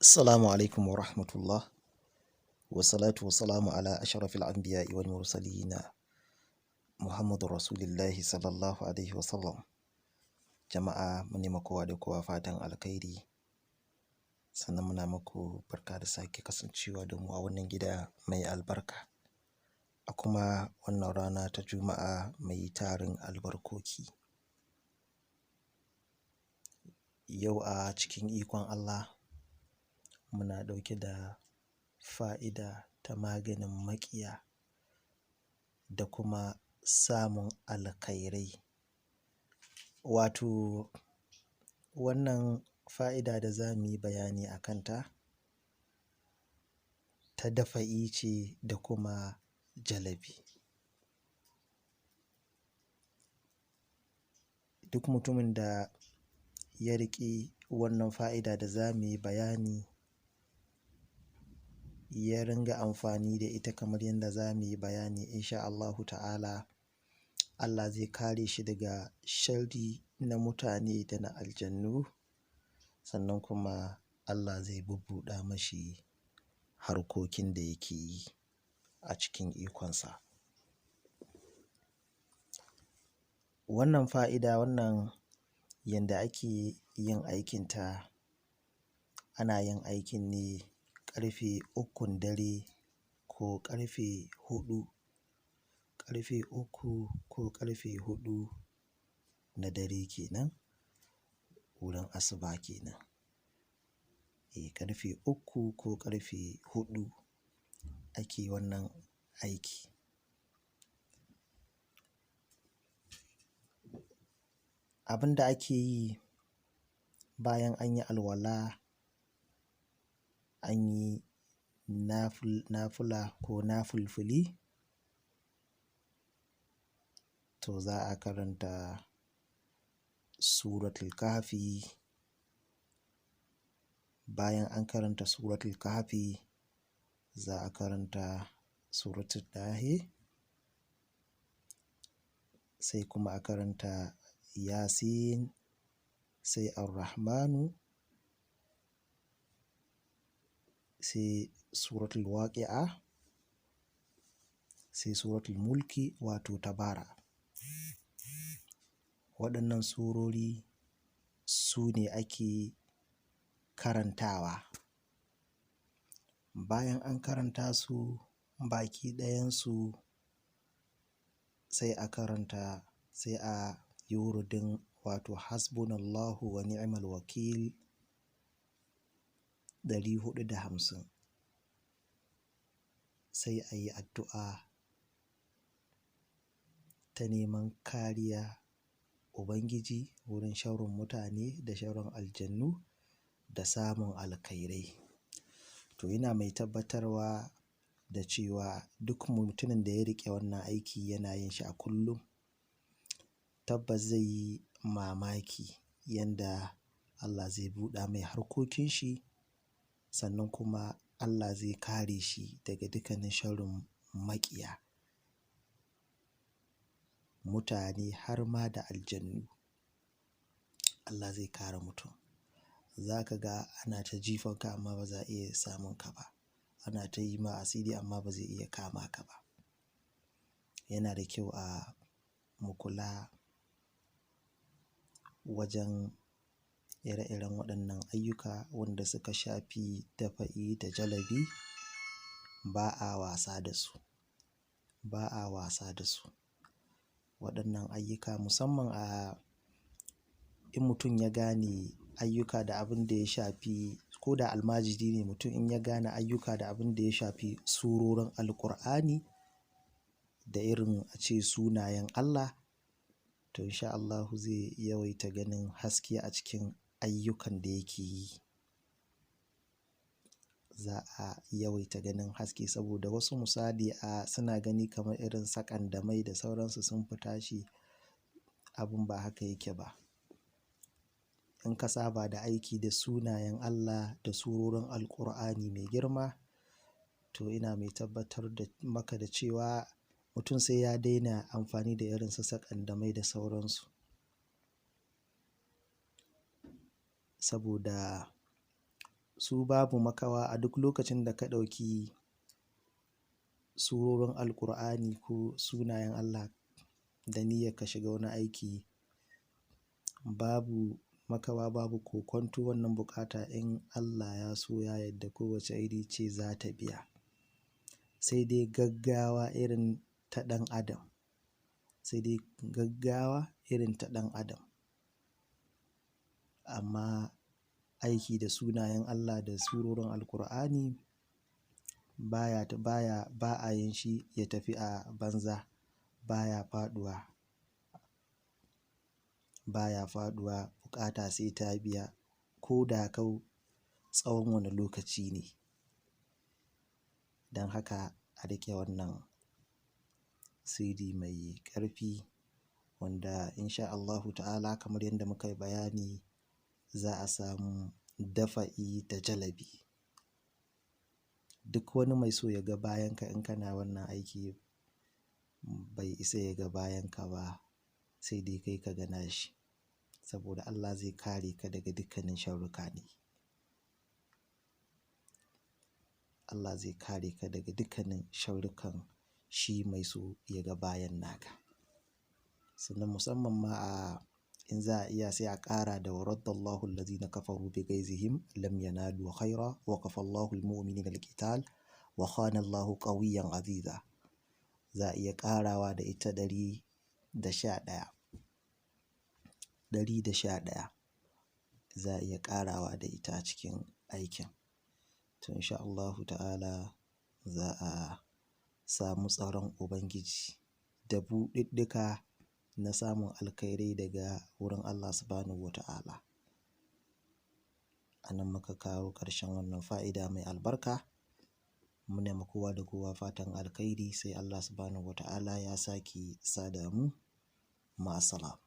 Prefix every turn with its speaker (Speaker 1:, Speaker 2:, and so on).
Speaker 1: Assalamu alaikum wa rahmatullah. Wassalatu wassalamu ala ashrafil anbiya'i wal mursalina Muhammadu Rasulillahi sallallahu alaihi wasallam. Jama'a, mune ma kowa da kowa fatan alkhairi. Sannan muna muku barka da sake kasancewa da mu a wannan gida mai albarka. A kuma wannan rana ta Juma'a mai tarin albarkoki. Yau a cikin ikon Allah muna ɗauke da fa'ida ta maganin maƙiya da kuma samun alkhairai. Wato wannan fa'ida da za mu yi bayani a kanta ta dafa'i ce da kuma jalabi. Duk mutumin da ya riƙi wannan fa'ida da za mu yi bayani, ya ringa amfani da ita kamar yadda za mu yi bayani insha Allahu ta'ala, Allah zai kare shi daga sharri na mutane da na aljannu, sannan kuma Allah zai bubbuɗa mashi harkokin da yake yi a cikin ikonsa. Wannan fa'ida, wannan yanda ake yin aikinta, ana yin aikin ne ƙarfe 3n dare ko ƙarfe 4, ƙarfe 3 ko ƙarfe 4 na dare kenan, wurin asuba kenan. Ƙarfe 3 ko ƙarfe 4 ake wannan aiki. Abin da ake yi bayan an yi alwala, an yi nafula ko nafulfuli, to za a karanta suratul kahfi. Bayan an karanta suratul kahfi, za a karanta suratul dahi, sai kuma a karanta yasin, sai ar-rahmanu, sai suratul waqi'a, sai suratul mulki wato tabara. Waɗannan surori su ne ake karantawa. Bayan an karanta su baki ɗayansu, sai a karanta, sai a yi wurudin wato hasbunallahu wa ni'mal wakil 450. Sai a yi addu'a ta neman kariya Ubangiji wurin sharrin mutane da sharrin aljannu da samun alkhairai. To ina mai tabbatarwa da cewa duk mutumin da ya riƙe wannan aiki yana yin shi a kullum, tabbas zai yi mamaki yanda Allah zai buɗa mai harkokin shi, sannan kuma Allah zai kare shi daga dukkanin sharrin maƙiya, mutane har ma da aljannu. Allah zai kare mutum. Za ka ga ana ta jifanka amma ba za a iya samun ka ba. Ana ta yi ma asiri amma ba zai iya kama ka ba. Yana da kyau a mu kula wajen ire-iren waɗannan ayyuka wanda suka shafi dafa'i da jalabi. Ba a wasa da su. Ba a wasa da su. Waɗannan ayyuka musamman a in mutum ya gane ayyuka da abin da ya shafi, ko da almajiri ne mutum in ya gane ayyuka da abin da ya shafi surorin Alqur'ani da irin ace sunayen Allah, to insha Allahu zai yawaita ganin haske a cikin ayyukan da yake yi. Za a yawaita ganin haske saboda wasu misali a suna gani kamar irin sakandamai da sauransu sun fi tashi, abun ba haka yake ba. In ka saba da aiki da sunayen Allah da surorin Alqur'ani mai girma, to ina mai tabbatar da maka da cewa mutum sai ya daina amfani da irin su sakandamai da sauransu. Saboda Su babu makawa a duk lokacin da ka ɗauki surorin Alkur'ani ko sunayen Allah da niyyar ka shiga wani aiki, babu makawa babu kokwanto wannan buƙata in Allah ya so ya yadda kowace iri ce za ta biya. Sai dai gaggawa irin ta ɗan adam. Sai dai gaggawa irin ta ɗan adam. Amma aiki da sunayen Allah da surorin Alkur'ani baya, ba a yin shi ya tafi a banza, baya faɗuwa. Baya faɗuwa, buƙata sai ta biya ko da kau tsawon wane lokaci ne. Don haka a riƙe wannan sirri mai ƙarfi wanda in sha Allahu ta'ala kamar yadda muka yi bayani za a samu dafa'i da jalabi. Duk wani mai so ya ga bayan ka in kana wannan aiki bai isa ya ga bayan ka ba sai dai kai ka ga nashi. Saboda Allah zai kare ka daga dukkanin sharruka ne. Allah zai kare ka daga dukkanin sharrukan shi mai so ya ga bayan naka. Sannan musamman ma a in za a iya sai a ƙara da wa raddallahu allazina kafaru bi ghaizihim lam yanalu khaira wa kafallahu almu'minina alqital wa khana Allahu qawiyyan aziza. Za a iya ƙarawa da ita 111. 111 za a iya ƙarawa da ita a cikin aikin. To in sha Allahu ta'ala za a samu tsaron Ubangiji da buɗiɗɗika na samun alkhairai daga wurin Allah Subhanahu wa ta'ala. A nan muka kawo ƙarshen wannan fa'ida mai albarka. Muna ma kowa da kowa fatan alkhairi sai Allah Subhanahu wa ta'ala ya sake sada mu. Ma'assalam.